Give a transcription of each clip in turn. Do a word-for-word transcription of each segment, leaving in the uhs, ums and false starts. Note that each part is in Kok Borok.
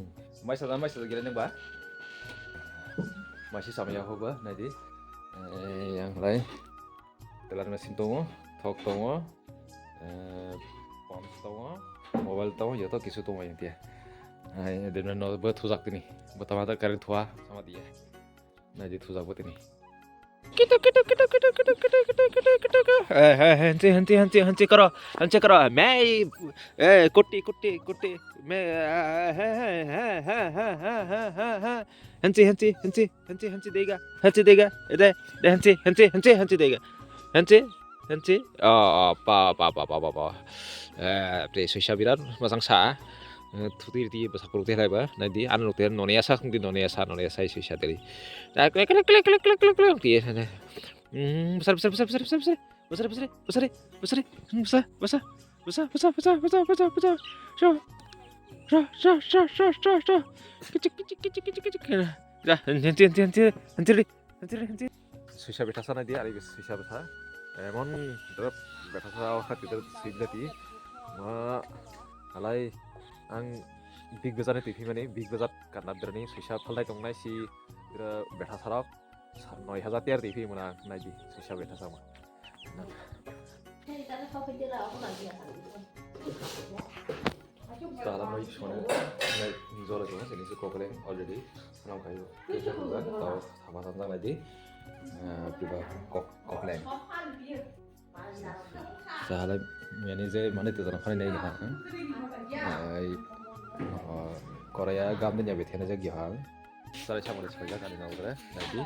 Hmm. Maisa da, maisa da gele nang ba? Maisa samaya ho ba, nai di. Eh, yang lai. Telar machine tongo, thok tongo, eh, pumps tongo, mobile tongo, joto kisu tongo yang tia. Ai, dena no bo thujak tini. Bo tama da current thua sama dia. Nai di thujak bo tini. Kitu, kitu, kitu, kitu, kitu, kitu, kitu, kitu, kitu, kitu. Eh, eh, eh, hanchi, hanchi, hanchi, hanchi karo, hanchi karo. Mei, eh, kutti, kutti, kutti. Mei, eh, eh, eh, eh, eh, eh, eh, eh, eh, eh. Hanchi, hanchi, hanchi, hanchi, hanchi dega, hanchi dega. Ede, de hanchi, hanchi, hanchi, hanchi dega. Hanchi, hanchi. Oh, oh, pa, pa, pa, pa, pa, pa. Eh, pre soisa birat masang sa. Eh, thuti riti bwsa kuruk te khlai ba, nai di, ano rok te noni asa, khung di noni asa, noni asa, soi sa teli. Da, kle, kle, kle, kle, kle, kle, kle, kle. Hmm, besar, besar, besar, besar, besar, besar. Besar, besar, besar, besar. Hmm, besar, besar, besar. Besar, besar, besar, besar, besar, besar. Sho. Sho, sho, sho, sho, sho, sho. Kichik, kichik, kichik, kichik, kichik. Da, henti, henti, henti, henti, henti, henti. Suisa betha sana di, ari suisa betha. Emon drop betha sa wakha ti drop sibla ti. Ma alai ang big bazar ni tipi mani, big bazar karna drani suisa phalnai tongnai si dra betha sarok noi hajar tiar tipi muna nai di suisa betha sama. Tala mai sone nai jora jora sini si kokleng already. Salam kayo. Kesa kuda tau sama sama nai di. Eh, piba kok kokleng. Sahala yani je mane te jana khani nai ha. Ai, oh, Korea gam de nyabe thena jagi ha. Sarai samani soi jak ani nong dre nai di.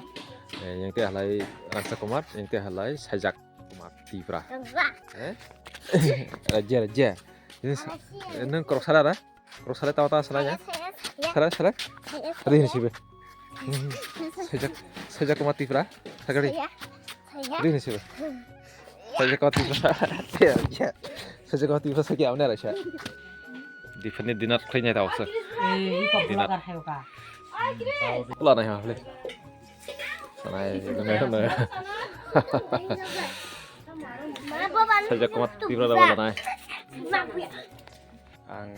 Eh, yang te halai Rangsa Kumar, yang te halai Saijak Kumar Tipra. Eh? Raja, raja. Ini sa-, eh, nang korok sara ra? Korok sara tawa tawa sara ya? Sara, sara. Ri ni sibe. Saijak, Saijak Kumar Tipra. Sagari. Ri ni sibe. Saijak Kumar Tipra. Ya. Saijak Kumar Tipra sagi amne ra sa. Dipani dinat khlai nai tawa sa. Eh, ini kok Dinat. Bakar hai ka. Pula nai ha le. Sanai, sanai, sanai. Saijak Kumar Tipra da wala nai. Ang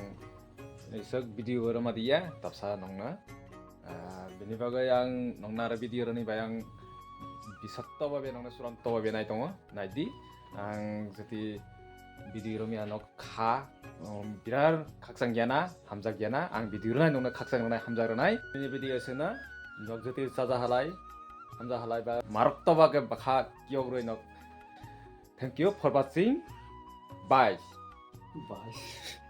isok video roma diya, tapsa nongna. Ah, bini bagwi ang nongna aro video roni bai ang bisatto babe nongna suranto babe nai tongo, nai di. Ang jati video romi ano kha, um, birar khakchang yana, hamjak yana. Ang video ronai nongna khakchang ronai, hamjak ronai. Bini video sena nok jati chaja halai. Hamja halai ba marok toba ke bakha kiyok roi nok. Thank you for watching. Bye. Bye.